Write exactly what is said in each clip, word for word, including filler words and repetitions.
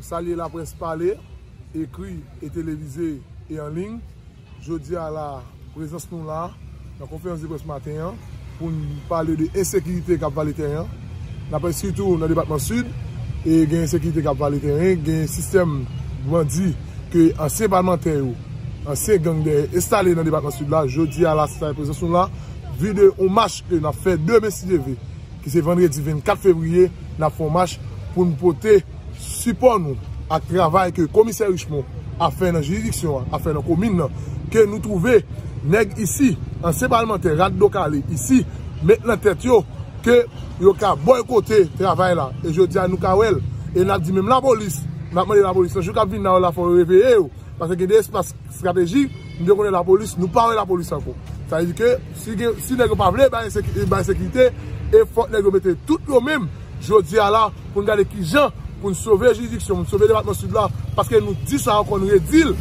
Salye laprès pale, ekri e televize e an liy. Jodi a la, prezans nou la nan konferans de près maten an pou n pale de ensekirite k ap vale teren an. N ap sitou nan depatman Sid, e gen ensekirite k ap vale teren, gen sistèm bandi ke ansyen palmantè yo, ansyen gang dèyè enstale nan depatman Sid la. Jodi a la, se sa prezans nou la. Vi de yon mach ke n ap fè demen si Dye vle, ki se vandredi vennkat fevriye, n ap fè yon mach pou n pote sipò nou ak travay ke komisè Richemond ap fè nan jiridiksyon an, ap fè nan komin nan, ke nou twouve nèg isi, ansyen palmantè, rat do kale isi, met nan tèt yo ke yo ka bòykote travay la. E jodi a, nou ka wè l. E n ap di menm lapolis, n ap mande lapolis nan jou k ap vin la yo la, fò yo reveye yo. Paske gen de espas estratejik, nou te konnen lapolis, nou pa wè lapolis ankò. Sa vle di ke si gen, si nèg yo pa vle bay seki-, bay sekirite, e fòk nèg yo mete tout yo menm jodi a la pou n gade kijan pou n sove jiridiksyon, pou n sove depatman Sid la, paske nou di sa ankò, nou redi l,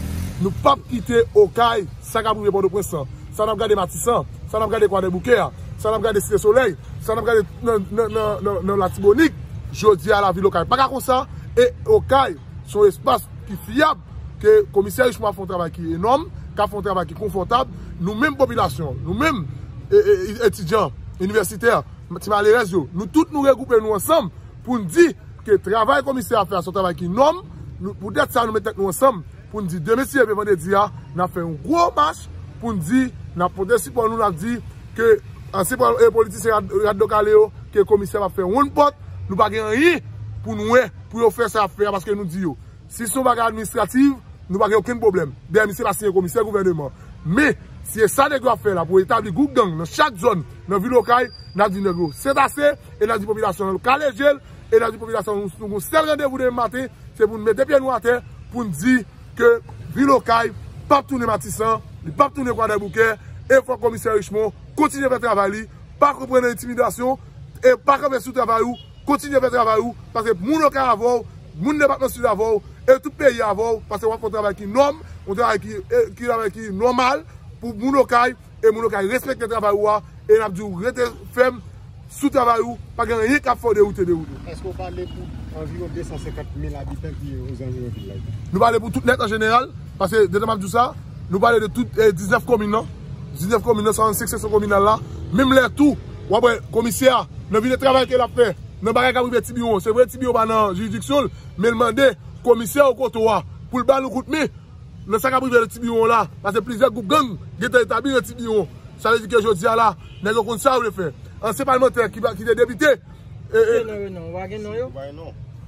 nou p ap kite Okay, sa k ap rive Pòtoprens lan, sa n ap gade Matisan, sa n ap gade Kwadèboukè a, sa n ap gade Site Solèy, sa n ap gade nan, nan, nan, nan, nan Latibonit, jodi a la vil Okay pa ka konsa, e Okay se yon espas ki fyab, ke komisè Richemond ap fè yon travay ki enòm, k ap fè yon travay ki konfòtab, nou menm popilasyon, nou menm, e, e, e, etidyan, inivèsitè, ti malerèz yo, nou tout nou regwoupe nou ansanm pou n di ke travay komisè ap fè a se yon travay ki nòm, nou, poutèt sa nou met tèt nou ansanm pou n di demen si Dye vle vandredi a, n ap fè yon gwo mach pou n di n ap pote sipò nou, n ap di ke ansyen pol-, e, politisyen rad-, rat do kale yo, ke komisè ap fè wonn pòt, nou pa gen anyen pou n wè pou yo fè sa y ap fè a, paske nou di yo, si se yon bagay administratif, nou pa gen okenn pwoblèm. Dayè, misye pa siyen komisè gouvèneman. Men, si e sa nèg yo ap fè la pou etabli gwoup gang nan chak zòn nan vil Okay, n ap di nèg yo, se ase, e n ap di popilasyon an kale je l, e n ap di popilasyon an nou, nou gon sèl randevou demen maten, se pou n mete pye nou atè, pou n di ke vil Okay p ap tounen Matisan, li p ap tounen Kwadèboukè, e fòk komisè Richemond kontinye fè travay li, pa pran nan entimidasyon, e pa kanpe sou travay ou, kontinye fè travay ou, paske moun Okay avè w, moun depatman Sid avè w, e tout peyi avè w, paske w ap fè yon travay ki nòm, yon travay ki, e, ki, travay ki nòmal pou moun Okay, e moun Okay respekte travay ou a, e n ap di w rete fèm sou travay ou, pa gen anyen k ap fè w dewoute de wout ou. Èske w pale pou anviwon de san senkant mil abitan ki ozanviwon vil la? Nou pale pou tout nèt an jeneral, paske detan m ap di w sa, nou pale de tout, e, diznèf komin nan, diznèf komin nan, swasannsenk seksyon kominal la, menm lè tou, w ap wè komisè a, nan vide travay ke l ap fè, nan bagay k ap rive Tibiwon, se vre Tibiwon pa nan jiridiksyon l, men l mande komisè Okoto a pou l ba nou kout men nan sa k ap rive Tibiwon la, paske plizyè gwoup gang gentan etabli nan Tibiwon. Sa vle di ke jodi a la, nèg yo konn sa yo vle fè. Ansyen palmantè ki, ki te depite, e, e, Ki non yo, non, w pa gen non yo?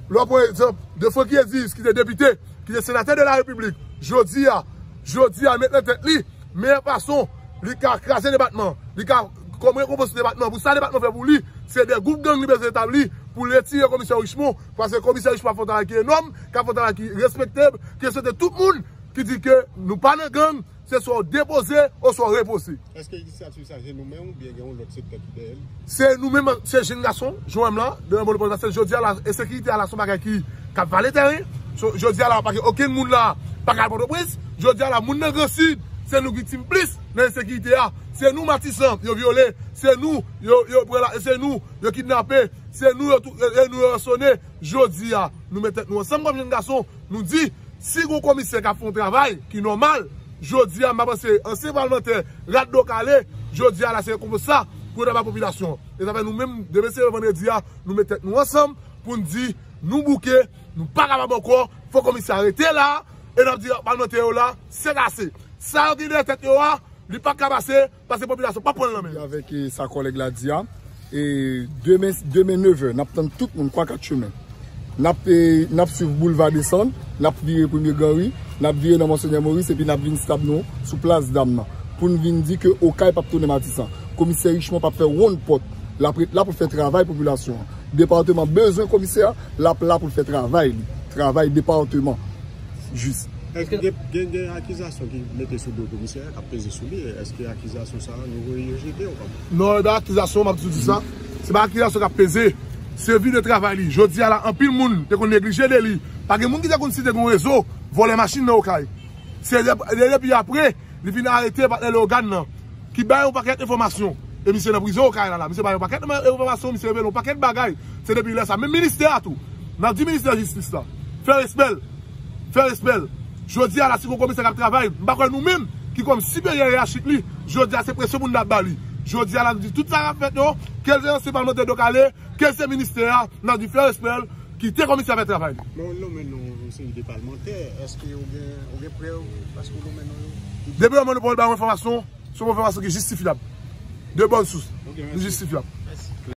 Lè w pran egzanp de Francky Edis, ki te depite, ki te senatè de la Repiblik, jodi a, jodi a, met nan tèt li, meyè fason li ka kraze depatman, li ka kòm rekonpans depatman, pou sa depatman fè pou li, se de gwoup gang li bezwen etabli pou l retire komisè Richemond, paske komisè Richemond ap fè yon travay ki enòm, k ap fè yon travay ki respektab, ke se te tout moun ki di ke nou pa nan gang, se swa w depoze oswa w repoze. Èske inisyativ sa se nou menm oubyen gen yon lòt sektè ki dèyè l? Se nou menm, se jenn gason, Joem la, de Bonn Pòtoprens, paske jodi a la, ensekirite a la se yon bagay ki, k ap vale tèren. So, jodi a la, pa gen okenn moun la, pa ka al Pòtoprens. Jodi a la, moun nan Gran Sid, se nou ki viktim plis nan ensekirite a. Se nou Matisan, yo vyole. Se nou, yo, yo pran la, se nou, yo kidnape. Se nou, yo tou, e, e nou, yo ransone. Jodi a, nou met tèt nou ansanm kòm jenn gason. Nou di, si gon komisè k ap fè yon travay ki nòmal, jodi a, m pa panse ansyen palmantè rat do kale, jodi a la se rekonpans sa pou yo ta bay popilasyon an. E sa fè nou menm, demen se vandredi a, nou met tèt nou ansanm pou n di, nou bouke, nou pa kapab ankò, fò komisè a rete la, e n ap di palmantè yo la, se ase. Sa yo gen nan tèt yo a, li pa ka pase, paske popilasyon p ap pran l nan men yo. Avèk, e, sa kòlèg la di a, e, demen, demen nevè, n ap tann tout moun, kwa kat chemen. N ap, e, n ap swiv boulva Desann, n ap vire Premye Gran Ri, n ap vire nan Monsenyè Moris, epi n ap vin stab nou sou plas Dam nan, pou n vin di ke Okay p ap tounen Matisan. Komisè Richemond p ap fè wonn pòt. L ap ret la pou l fè travay popilasyon an. Depatman bezwen komisè a, l ap la pou l fè travay li. Travay depatman. Jis. Èske gen, gen, gen akizasyon ki mete sou do komisè a, k ap peze sou li? Èske akizasyon sa a, nou voye yo jete ou pa? Non, e pa akizasyon, m ap toujou di sa. Se pa akizasyon k ap peze. Se vi de travay li. Jodi a la, anpil moun te konn neglije de li. Pa gen moun ki te konn si te gen yon rezo vòlè machin nan Okay. Se de-, de-, depi apre, li vin arete patnè Leyogàn nan, ki bay yon pakèt enfòmasyon. E misye nan prizon Okay la, la. Misye bay yon pakèt enfòmasyon, misye revele yon pakèt bagay. Se depi lè sa. Menm ministè a tou. N ap di ministè jistis la. fè respè l. Fè respè l. Jodi a la, si gon komisè k ap travay, m pa kwè nou menm, ki kòm siperyè yeyachik li, jodi a se presyon pou n ap ba li. Jodi a la, nou di tout sa k ap fèt yo, ke l se ansyen palmantè Dokale, ke l se ministè a, n ap di fè respè l, kite komisè a fè travay li. Men w nonmen non yon seri de palmantè, èske ou gen, ou gen prèv paske w nonmen non yo? Depi yon moun pa ba yon enfòmasyon, se yon enfòmasyon ki jistifyab. De bòn sous. Ok, mèsi. Jistifyab. Mèsi.